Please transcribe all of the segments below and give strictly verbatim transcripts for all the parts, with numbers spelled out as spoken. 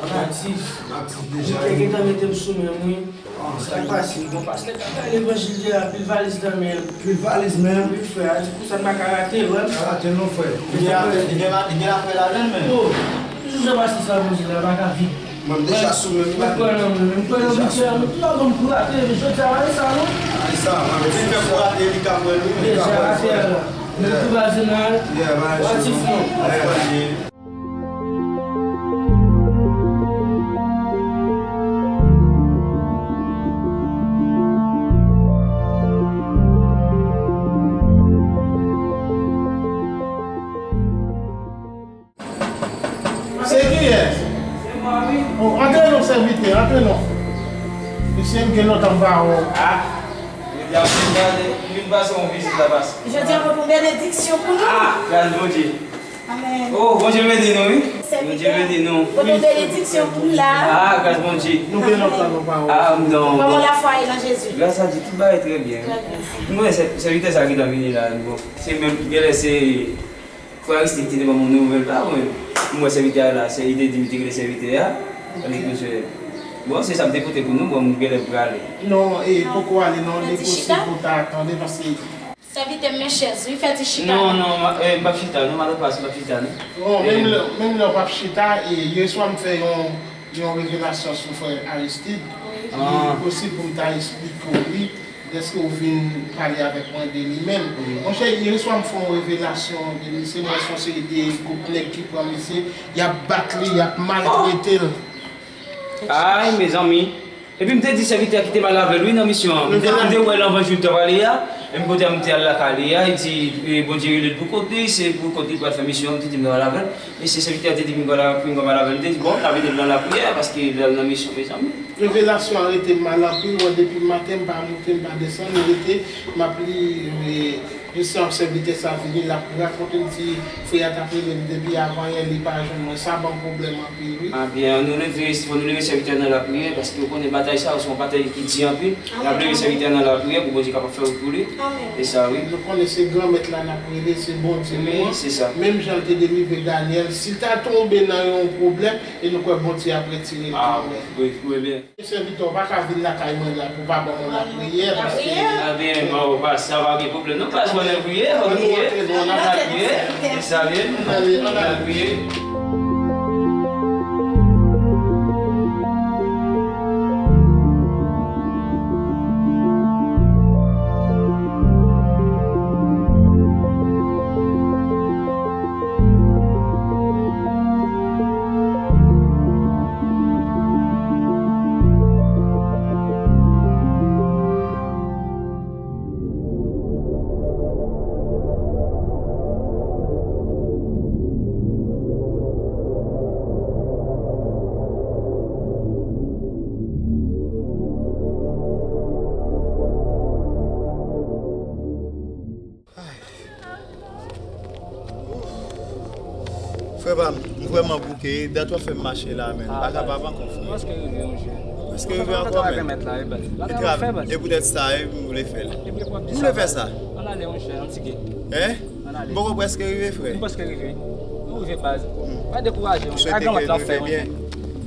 M aktif. M aktif deja. Bondye gentan mete m sou men m, wi. Sa k pase? Bon, pastè k ap bay levanjil deja, pil valiz nan men l. Pil valiz menm? Wi, frè, a di pou sa n pa ka rate l, wè. Pa rate l non, frè. Li gen afè, li gen la, li gen afè ladan l menm. Oh, toujou jan pastè sa, Bondye la, pa ka vit. Mwen, m deja sou men m. Mwen kwè nan mwen, mwen kwè nan Bondye a, mwen pi avan m pou rate, men jodi a, pa gen sa, non. Pa gen sa, mwen, si l fè pou rate, li ka pran l, wi, li ka pran l, frè. Deja, atè a la. Mwen tou baze nan aktif, non. Se kiyès? Se mwen, wi. Oh, antre non, sèvitè, antre non. Mesye, m gen lontan m pa wè w. Ah, jodi a m vin pase, m vin pase yon vizit la, pas. Jodi a mwen pou benediksyon pou nou. Ah, gras Bondye. Amèn. Oh, Bondye beni nou, wi. Bondye beni nou. Sèvitè, pote benediksyon pou nou la. Ah, gras Bondye. Nou gen lontan nou pa wè. Ah, non. Kòman lafwa ye nan Jezi? Gras a Dye, tout bagay trè byen. Trè byen. Nou wè sè-, sèvitè sa ki t ap vini la, bon. Se menm, genlè se Frè Aristide ki te ban mwen nouvèl la, mwen, m wè sèvitè a la, se, li te di m li te rele sèvitè a. Tandis ke se, bon, se sa m te pote pou nou, bon, m genlè prale. Non, e poko ale non, li posib pou ta tande, paske sèvitè m men chèz, wi, fè ti chita. Non, non, ma, eh, m p ap chita, non, madan pas, m p ap chita, non. Bon, menm lè, menm lè w p ap chita, e, yèswa m fè yon, yon revelasyon sou frè Aristide. Wi. Li posib pou m ta esplike w li, dèske w vin pale avèk mwen de li menm. Wi. Monchè, yèswa m fè yon revelasyon de misye, m wè se yon seri de gwoup nèg ki pran misye, y ap bat li, y ap maltrete l. Ay, mezanmi. Epi m te di sèvitè a kite m al avè l, wi, nan misyon an. M te, m te wè l anvan jou l t ap ale a, e m kote a m te al lakay li a, li di, e, Bondye rele l pou kont li, se pou kont li l pral fè misyon an, m te di m al avè l. Mesye sèvitè a te di m pral, pou m al avè l, m te di, bon, l ap ede l nan lapriyè, paske l al nan misyon, mezanmi. Revelasyon an rete m mal anpil, wè, depi maten m pa moute, m pa desann, m rete, m ap li, e, Jis yon sèvitè sa vini, l ap rakonte m di frè a t ap rele m depi avan yè, li pa jwenn mwen. Sa ban m pwoblèm anpil, wi. A byen, nou leve, fò nou leve sèvitè nan lapriyè, paske w konnen batay sa a se yon batay ki di anpil. N ap leve sèvitè nan lapriyè pou Bondye kapab fè wout pou li. E sa, wi. Nou konnen se Granmèt la n ap rele, se Bondye nou an. Wi, se sa. Menm jan l te delivre Danyèl, si l ta tonbe nan yon pwoblèm, e nou kwè Bondye ap retire l kanmenm. Wi, wi, byen. Sèvitè w pa ka vin lakay mwen la pou pa ban mwen lapriyè, paske... Ebyen, bon, pas, sa pa gen pwoblèm non, pas, mwen nan priyè, fò nou priyè. Ann al priyè, sa byen, ann al priyè. Frè pa m, m vrèman bouke, dat w ap fè m mache la, men. M pa kapab ankò, frè. Prèske rive, monchè. Prèske rive ankò, men. E poutèt sa, wi, m vle fè l. M vle fè sa. Ann ale, monchè, ann tige. Hein? M poko prèske rive, frè. M prèske rive. Nou rive, baz. Pa dekouraje, monchè. A Granmèt la ap fè, monchè.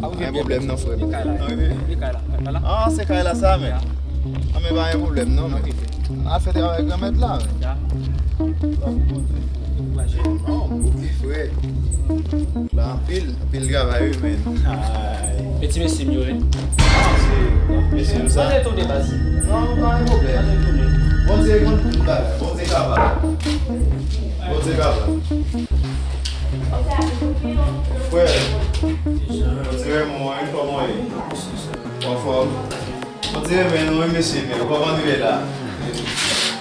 Pa gen pwoblèm non, frè. Li kay la. Li kay la. Kay la. Ah, se kay la sa, men. Ah, men pa gen pwoblèm non, men. N a fè travay Granmèt la, men. Non, ok, frè. La anpil, anpil travay, wi, men. Ay. Men ti mesye m yo, wi. Ah, se mesye m sa. Mande tonbe, baz. Non, pa gen pwoblèm. Mande tonbe. Bondye konn tout bagay. Bondye kapab. Bondye kapab. Frè, Bondye renmen w, wi, kòman w ye? Ou anfòm? Bondye renmen nou, wi, mesye, men kòman nou ye la?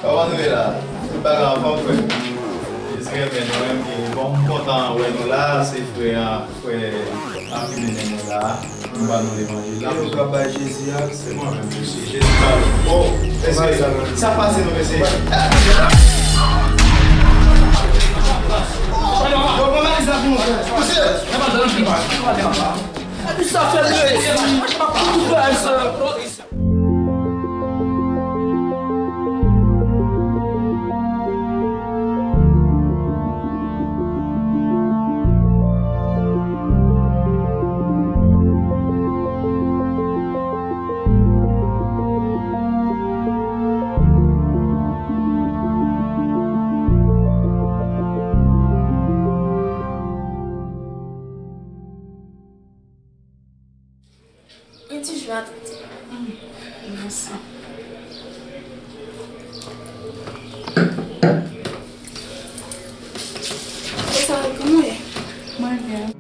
Kòman nou ye la? Tout bagay anfòm, frè? Bondye renmen nou, wi, bon, m kontan wè nou la, se frè an. Frè a ki mennen nou la a, pou ba nou levanjil la. Yo ka bay Jezi a, se mwen menm, mesye. Jezi pa lòt. Oh, mesye, sa pase nou, mesye. Yo, pran valiz la pou nou, frè. Mesye, epi sa fè plezi. M toujou atenti. Mèsi. E sa, kòman w ye? Mwen byen.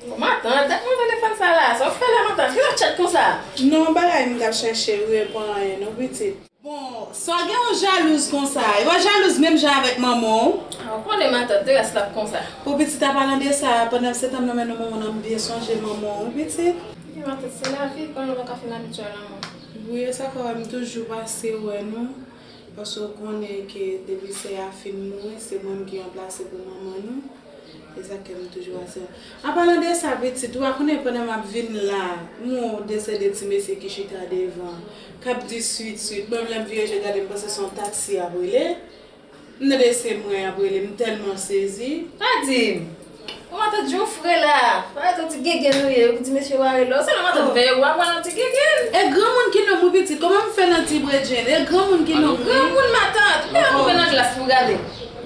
Bon, matant, dat mwen telefòn sa la. Sa w fè la, matant? Ki w ap chat konsa? Non, bagay m t ap chèche, wi, e pa anyen, non, pitit. Bon, sa w gen yon jalouz konsa? E pa jalouz menm jan avèk manman w? A, ou konnen matant, te rès l ap konsa. Bon, pitit, apalan de sa, pandan se tan m nan men nou, manman nan, m byen sonje manman w, wi, pitit. Wi, matant, se lavi, konnen nou pa ka fin abitye a lanmò. Wi, e sa k fè m toujou pase wè nou. Paske w konnen ke depi sè a fin mouri, se mwen m ki ranplase pou manman nou. E sa k fè m toujou ase. An palan de sa, pitit, ou pa konnen pandan m ap vin la, m wè yon desèn de ti mesye ki chita devan, k ap di swit, swit. Bon, lè m vire je gade, m panse se yon taksi y ap rele. M tande se mwen y ap rele, m tèlman sezi. Pa di m! Ou matant di w fre la. Parèt yon ti gengenn ou ye, ou di mesye yo pa rele w. Se nan matant veye ou a pran yon ti gengenn. E granmoun ki nonm wi pitit, kòman m fè nan ti bredjenn? E granmoun ki nonm wi. Granmoun matant, ou pa pran nan glas pou gade.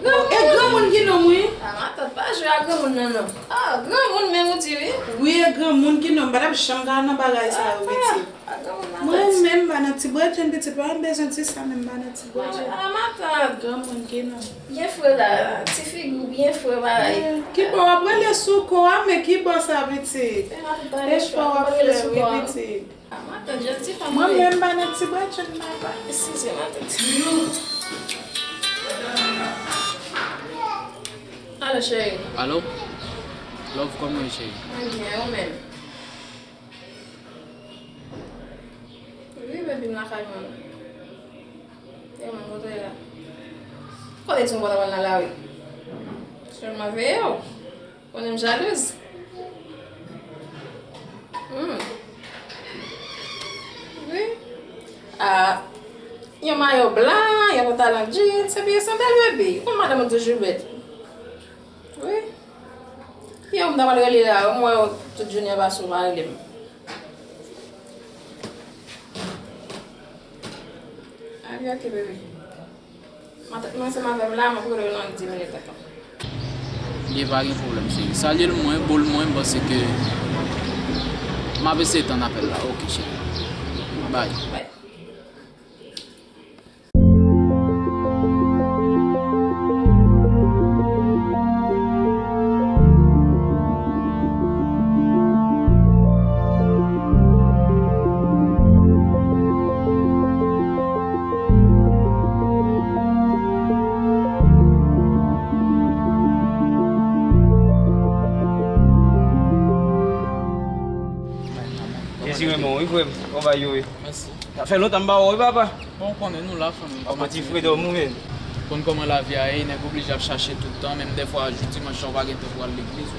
E granmoun ki nonm wi. A matant, pa jwe a granmoun nan non. A granmoun menm ou di wi. Wi, e granmoun ki nonm, m pa t ap janm ka nan bagay sa yo pitit. Mwen menm m pa nan ti bredjenn pitit, pa m bezwen di sa menm m pa nan ti bredjenn. A matant. Granmoun ki nonm. Byen fre la, ti figi w byen fre parèy. Ki bò w ap rele sou kò a, men ki bò sa pitit? E fò w ap fè wi pitit. A matant, jodi fanm. Mwen menm m pa nan ti bredjenn papa. Eskize matant. Alo cheri. Alo? Love, kòman w ye cheri? Mwen byen, ou menm? Wi, baby, m lakay mwen. E mwen, kote w ye la? Kote ti mwen pral nan lari? Sèlman veye w. Konnen m jalouz. Hmm. Wi. A, yon mayo blan, yon pantalon jeans, epi yon sandal baby. Ou konn madanm ou toujou bèl. Wi. Yo, m ta pral rele la, m wè w tout jounen an pase w pa rele m. Alè, ok, bebe. Matant mwen ansanm avè m la, m ap rele w nan dis minit ankò. Byen, pa gen pwoblèm, cheri. Salye l mwen, bo l mwen, m panse ke m ap eseye tann apèl la. Ok, cheri. Bye. Bye. Jezi renmen w wi frè m. Kòman yo ye? Mèsi. Sa fè lontan m pa wè w wi papa. Bon, ou konnen nou la fanmi. Kòman ti frè dòm ou menm? Konn kòman lavi a ye, nèg oblije ap chache tout tan, menm dèfwa jou dimanch lan ou pa gen tan pou al legliz.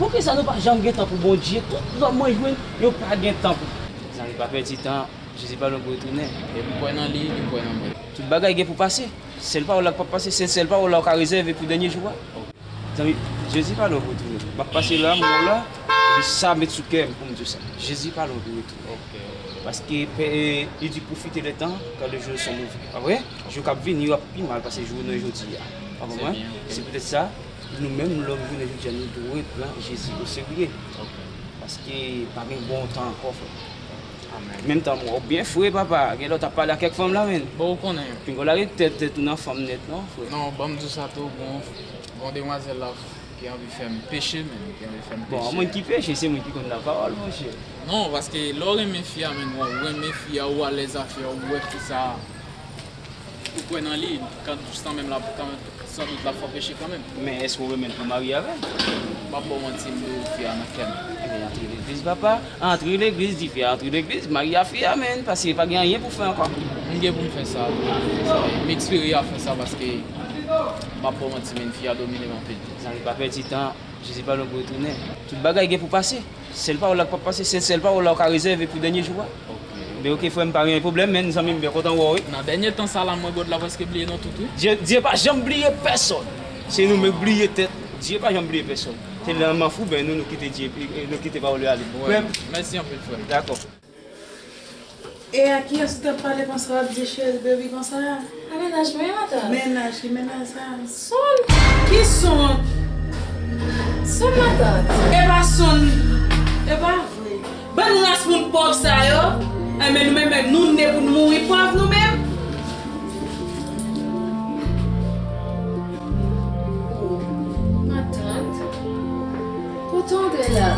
Poukisa nou pa janm gen tan pou Bondye? Tout lòm mwen jwenn, yo pa gen tan pou. Zanmi pa pèdi tan, Jezi pa lwen pou retounen. E m kwè nan li, li kwè nan mwen. Tout bagay gen pou pase. Sèl pawòl la k p ap pase, se sèl pawòl la ou ka rezève pou dènye jou a. Zanmi, Jezi pa lwen pou retounen. M ap pase la, m wè w la, epi sa met sou kè m pou m di w sa. Jezi pa lwen pou retounen. Paske, e, li di, profitez le temps, car les jours sont mauvais. Pa vre? Jou k ap vini yo ap pi mal pase jou nou jodi a. Pa konprann? Se poutèt sa, nou menm, lòm jounen jodi a, nou dwe pran Jezi o serye. Paske pa gen bon tan ankò, frè. Menm tan m wè w byen fre, papa. Gen lè w t ap pale ak kèk fanm la, menn. Bon, ou konnen. Pinga w lage tèt, tèt ou nan fanm nèt, non, frè. Non, ban m di w sa tou, gon, gon demwazèl la ki anvi fè m peche, menn, ki anvi fè m peche. Bon, moun ki peche, se moun ki konn lapawòl, monchè. Non, paske lè w renmen fi a, menn, w renmen fi a, ou alèz avè l, ou wè fi sa a. Ou kwè nan li, kan, sanmenm l ap, kan, sandout l ap fè w peche kanmenm. Men èske w renmen l pou w marye avè l? M p ap ba w manti, m di w fi a nan kè m. Ebyen, antre legliz, papa. Antre legliz, di fi a antre legliz, marye a fi a, menn, paske pa gen anyen pou fè ankò. M gen pou m fè sa, m espere a fè sa, paske m p ap ba w manti, menn, fi a domine m anpil. Zanmi, pa pèdi tan. Jezi pa lwen pou retounen. Tout bagay gen pou pase. Sèl pawòl la k p ap pase, se sèl pawòl la ou ka rezève pou dènye jou a. Ebyen, oke, frè m, pa gen pwoblèm, men zanmi m byen kontan wè w, wi. Nan dènye tan sa la, mwen, God la prèske bliye nou tout, wi. Dye, Dye pa janm bliye pèsòn. Se nou menm k bliye tèt. Dye pa janm bliye pèsòn. Se nan manf ou, ben nou, nou kite Dye, nou kite pawòl yo ale. Frè m, mèsi anpil, frè m. Dakò. E a kiyès ou t ap pale konsa, w ap di cheri baby konsa a? A mennaj mwen, matant. Mennaj, ki mennaj sa? Sonn. Ki sonn? Sonn, matant. E pa sonn. E pa vre. Bann ras moun pòv sa yo. Enben, nou menm, menm, nou ne pou nou mouri pòv, nou menm. Matant. Kote w antre la?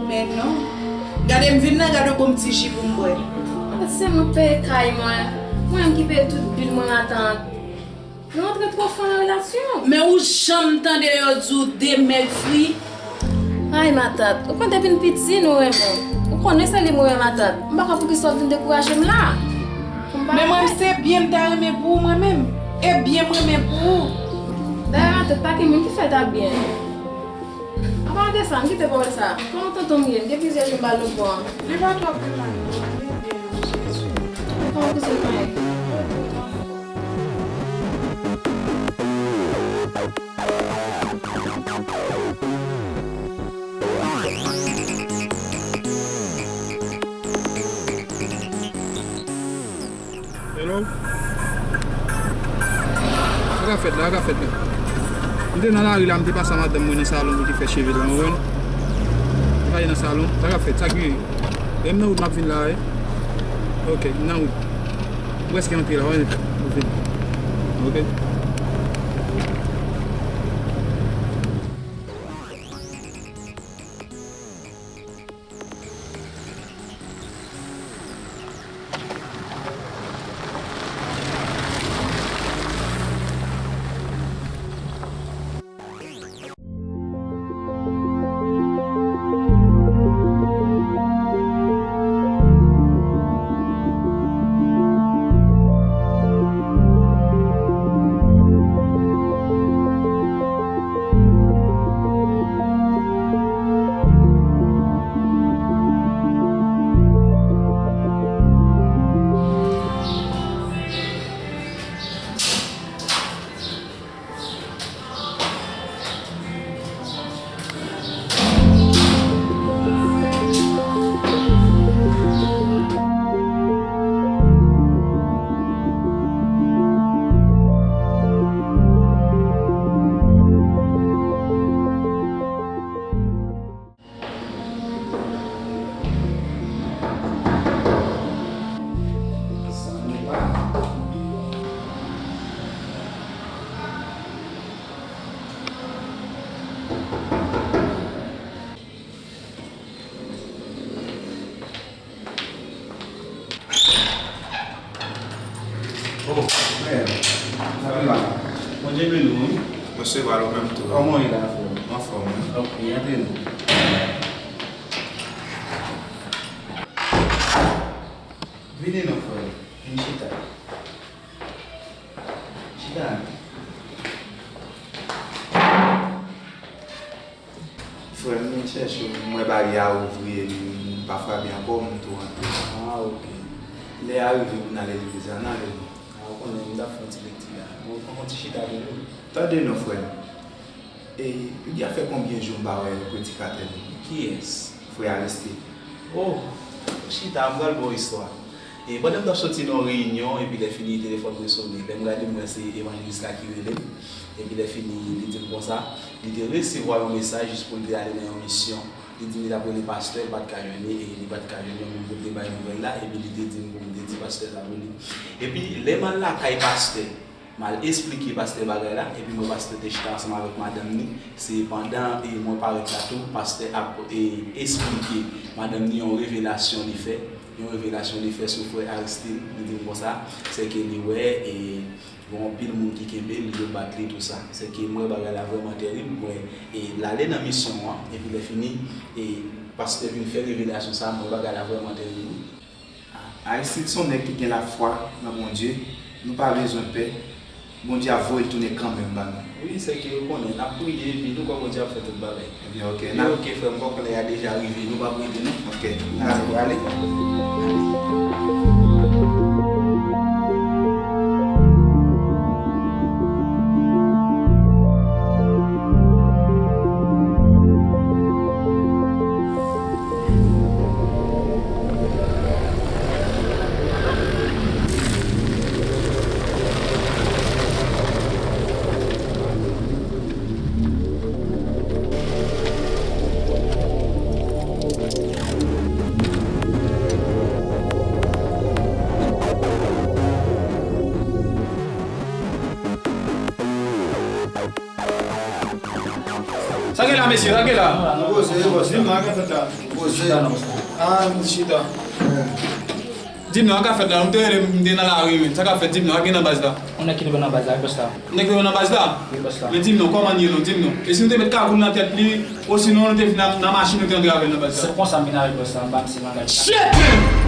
Men non. Gade m vin la, gade yon bon ti ji pou m bwè. Matant, se mwen k peye kay mwen. Mwen menm ki peye tout bil mwen, matant. Nou antre twò fon nan relasyon. Men ou janm tande yo di w de mèg fri? Ay, matant, ou konn depi n piti nou renmen w. Ou konnen se li mwen renmen, matant. M pa konn poukisa w vin dekouraje m la. Men mwen, se byen m ta renmen pou ou mwen menm. E byen m renmen pou ou. Dayè, matant, pa gen moun ki fè ta byen. Anpalan de sa, m kite pawòl sa. Kòman tonton m ye? M gen plizyè jou m pa al nan pwen an. Li pa twò pi mal non, li byen, Jezi. Kòman kouzen mwen ye? Hello? Sa k ap fèt la, sa k ap fèt la? M te nan lari la, m te pase a madanm mwen nan salon pou te fè cheve l, ou konprann? M te pale nan salon, sa k ap fèt, sa k gen? E m nan wout m ap vin la, wi. Ok, m nan wout. M prèske antre la, wi. M vin. Ok. Oh, frè, sa va? Bondye beni w, wi. Mwen se pa ou menm tou. Kòman w ye la, frè? Anfòm, wi. Ok, antre non. Vini non, frè. Vin chita. Chita. Frè m, vin chèche w, m wè bagay a ouvri, m pa frape ankò, m tou rantre. Ah, ok. Lè a rive pou n ale legliz la, n ale non. Ah, ou konnen, m t ap fè yon ti lekti la. Bon, pran yon ti chita toujou. Tande non, frè m. E, li ap fè konbyen jou m pa wè predikatè nou? Kiyès? Frè Aristide. Oh, chita, m pral ba w istwa. E pandan m t ap soti nan yon reyinyon, epi lè fini, telefòn mwen sonnen. Lè m gade, m wè se evanjelis la ki rele m. Epi lè fini, li di m konsa, li te resevwa yon mesaj jis pou l te ale nan yon misyon. Li di m li t ap rele pastè, l pa t ka jwenn li, e li pa t ka jwenn yon moun pou l te bay nouvèl la, epi li te di m pou m te di pastè sa pou li. Epi lè m al lakay pastè, m al esplike pastè bagay la, epi m wè pastè te chita ansanm avèk madanm ni. Se pandan, e, mwen parèt la tou, pastè ap, e, esplike madanm ni yon revelasyon li fè, yon revelasyon li fè sou frè Aristide. Li di m konsa, sèke li wè, e, gen anpil moun ki kenbe l, yo bat li, tou sa. Sèke m wè bagay la vrèman terib, m wè, e, l ale nan misyon an, epi lè fini, e, pastè vin fè revelasyon sa, m wè bagay la vrèman terib, wi. Aristide se yon nèg ki gen lafwa nan Bondye. Nou pa bezwen pè. Bondye ap voye l tounen kanmenm ba nou. Wi, sèke ou konnen, n ap priye, epi nou kwè Bondye ap fè tout bagay. Ebyen, ok, n ap... Ok, frè m, m kwè koulè a deja rive, nou p ap rete, non? Ok, n ale, prale. Lage la, mesye, lage la. Poze, bòs la. Poze. Ah, m chita. Di m non, sa k ap fèt la, m te rele, m te nan lari, men. Sa k ap fèt, di m non, sa k gen nan baz la? Yon nèg ki te nan baz la, wi, bòs la. Yon nèg ki te nan baz la? Wi, bòs la. Men di m non, kòman l ye non, di m non. E si nou te met kagoul nan tèt li, osinon nou te vin nan, nan machin, nou te antre avè l nan baz la? Se konsa m vin avè l, bòs la, m pa misye nan gad. Shit, man!